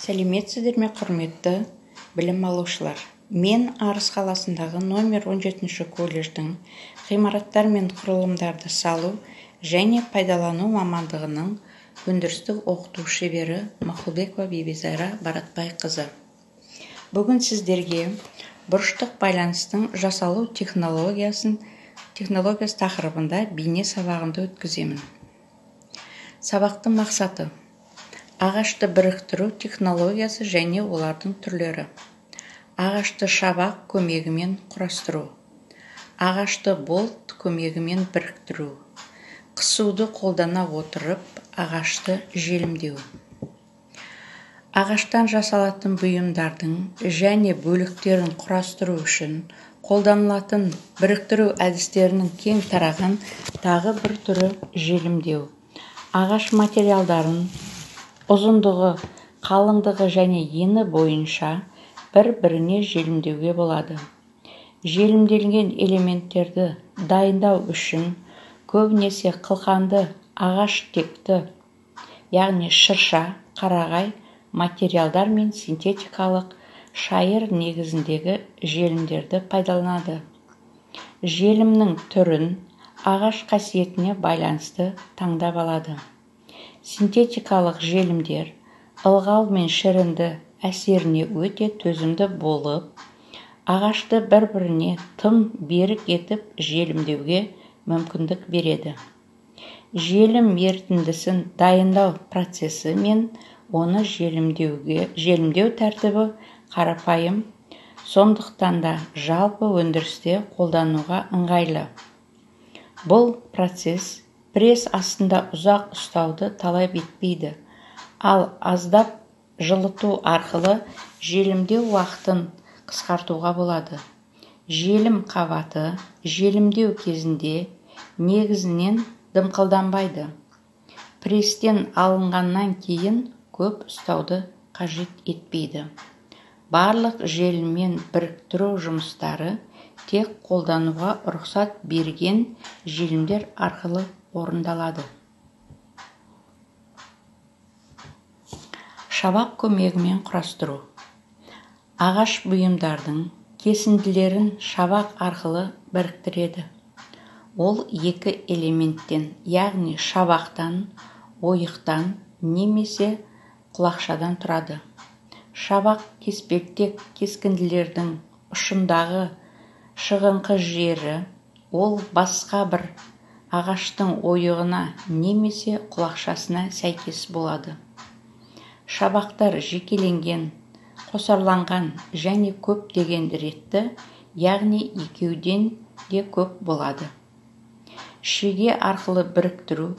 Сәлеметсіздер ме, құрметті білім алушылар! Мен Арыс қаласындағы номер 17 колледждің ғимараттар мен құрылымдарды салу және пайдалану мамандығының өндірістік оқыту шебері Мақұлбекова Бибизайра Баратбайқызы. Бүгін сіздерге бұрыштық байланыстың жасалу технологиясы тақырыбында бейне сабағымды өткіземін. Сабақтың мақсаты: ағашты біріктіру технологиясы және олардың түрлері, ағашты шабақ көмегімен құрастыру, ағашты болт көмегімен біріктіру, қысуды қолдана отырып ағашты желімдеу. Ағаштан жасалатын бұйымдардың және бөліктерін құрастыру үшін қолданылатын біріктіру әдістерінің кең тараған тағы бір түрі желімдеу. Ағаш материалдарын ұзындығы, қалыңдығы және ені бойынша бір-біріне желімдеуге болады. Желімделген элементтерді дайындау үшін көбінесе қылқанды ағаш текті, яғни шырша, қарағай материалдар мен синтетикалық шайыр негізіндегі желімдерді пайдаланады. Желімнің түрін ағаш қасиетіне байланысты таңдап алады. Синтетикалық желімдер ылғал мен шірінді әсеріне өте төзімді болып, ағашты бір-біріне тым берік етіп желімдеуге мүмкіндік береді. Желім ерітіндісін дайындау процесі мен оны желімдеу тәртібі қарапайым, сондықтан да жалпы өндірісте қолдануға ыңғайлы. Бұл процесс пресс астында ұзақ ұстауды талап етпейді, ал аздап жылыту арқылы желімдеу уақытын қысқартуға болады. Желім қабаты желімдеу кезінде негізінен дымқылданбайды. Пресстен алынғаннан кейін көп ұстауды қажет етпейді. Барлық желіммен біріктіру жұмыстары тек қолдануға рұқсат берген желімдер арқылы орындалады. Шабақ көмегімен құрастыру. Ағаш бұйымдардың кесінділерін шабақ арқылы біріктіреді. Ол екі элементтен, яғни шабақтан, ойықтан немесе құлақшадан тұрады. Шабақ кеспектек кескінділердің ұшындағы шығыңқы жері, ол басқа бір ағаштың ойығына немесе құлақшасына сәйкес болады. Шабақтар жекеленген, қосарланған және көптеген ретті, яғни екеуден де көп болады. Шеге арқылы біріктіру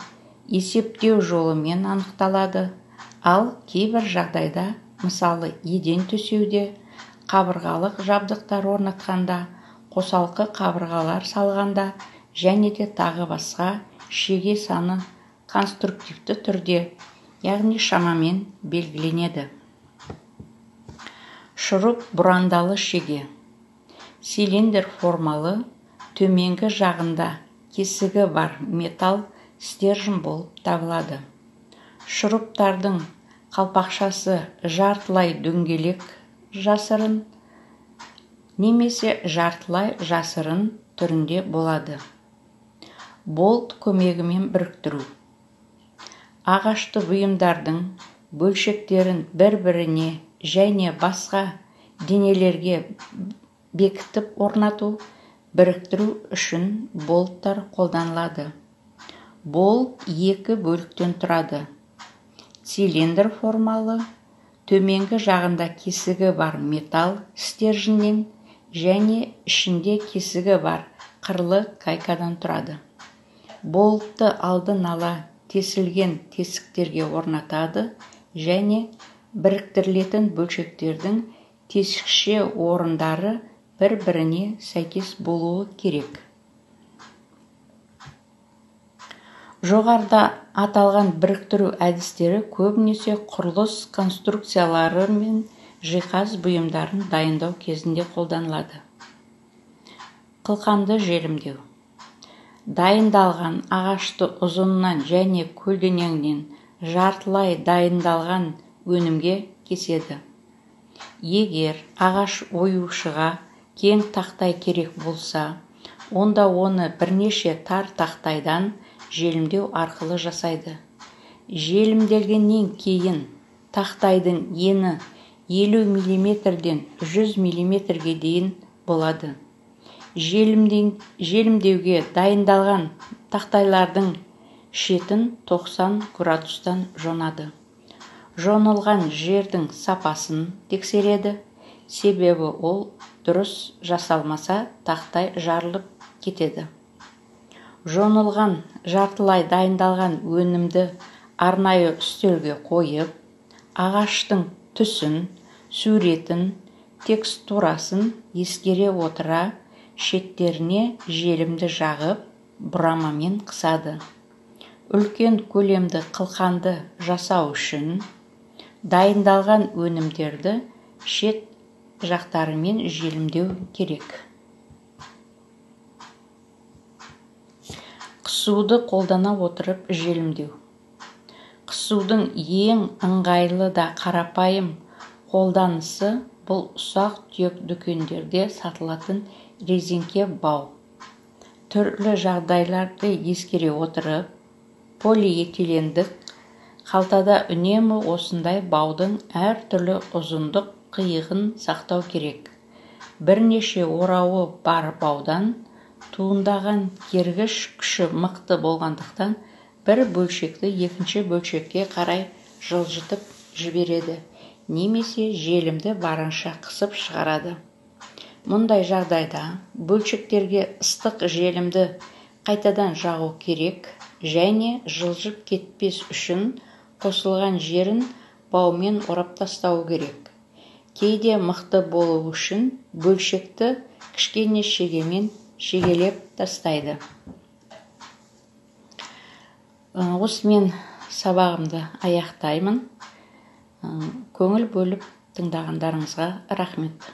есептеу жолымен анықталады, ал кейбір жағдайда, мысалы еден төсеуде, қабырғалық жабдықтар орнатқанда, қосалқы қабырғалар салғанда және де тағы басқа шеге саны конструктивті түрде, яғни шамамен белгіленеді. Шуруп бұрандалы шеге. Цилиндр формалы, төменгі жағында кесігі бар металл стержень болып табылады. Шуруптардың қалпақшасы жартылай дөңгелек жасырын немесе жартылай жасырын түрінде болады. Болт көмегімен біріктіру. Ағашты бұйымдардың бөлшектерін бір-біріне және басқа денелерге бекітіп орнату, біріктіру үшін болттар қолданылады. Болт екі бөліктен тұрады. Цилиндр формалы, төменгі жағында кесігі бар металл стерженнен және ішінде кесігі бар қырлы гайкадан тұрады. Болтты алдын ала тесілген тесіктерге орнатады және біріктірілетін бөлшектердің тесікше орындары бір-біріне сәйкес болуы керек. Жоғарыда аталған біріктіру әдістері көбінесе құрылыс конструкциялары мен жиһаз бұйымдарын дайындау кезінде қолданылады. Қылқанды желімдеу. Дайындалған ағашты ұзынынан және көлденеңінен жартылай дайындалған өнімге кеседі. Егер ағаш оюшыға кең тақтай керек болса, онда оны бірнеше тар тақтайдан желімдеу арқылы жасайды. Желімделгеннен кейін тақтайдың ені 50 мм-ден 100 мм-ге дейін болады. Желімдеуге дайындалған тақтайлардың шетін 90 градустан жонады. Жонылған жердің сапасын тексереді, себебі ол дұрыс жасалмаса тақтай жарылып кетеді. Жонылған жартылай дайындалған өнімді арнайы үстелге қойып, ағаштың түсін, суретін, текстурасын ескере отыра шеттеріне желімді жағып, бұрамамен қысады. Үлкен көлемді қылқанды жасау үшін дайындалған өнімдерді шет жақтарымен желімдеу керек. Қысуды қолдана отырып желімдеу. Қысудың ең ыңғайлы да қарапайым қолданысы бұл ұсақ-түйек дүкендерде сатылатын резеңке бау. Түрлі жағдайларды ескере отырып, полиэтилендік қалтада үнемі осындай баудың әртүрлі ұзындық қиығын сақтау керек. Бірнеше орауы бар баудан туындаған кергіш күші мықты болғандықтан бір бөлшекті екінші бөлшекке қарай жылжытып жібереді немесе желімді барынша қысып шығарады. Мұндай жағдайда бөлшектерге ыстық желімді қайтадан жағу керек және жылжып кетпес үшін қосылған жерін баумен орап тастау керек. Кейде мықты болу үшін бөлшекті кішкене шегемен шегелеп тастайды. Осымен сабағымды аяқтаймын. Көңіл бөліп тыңдағандарыңызға рахмет.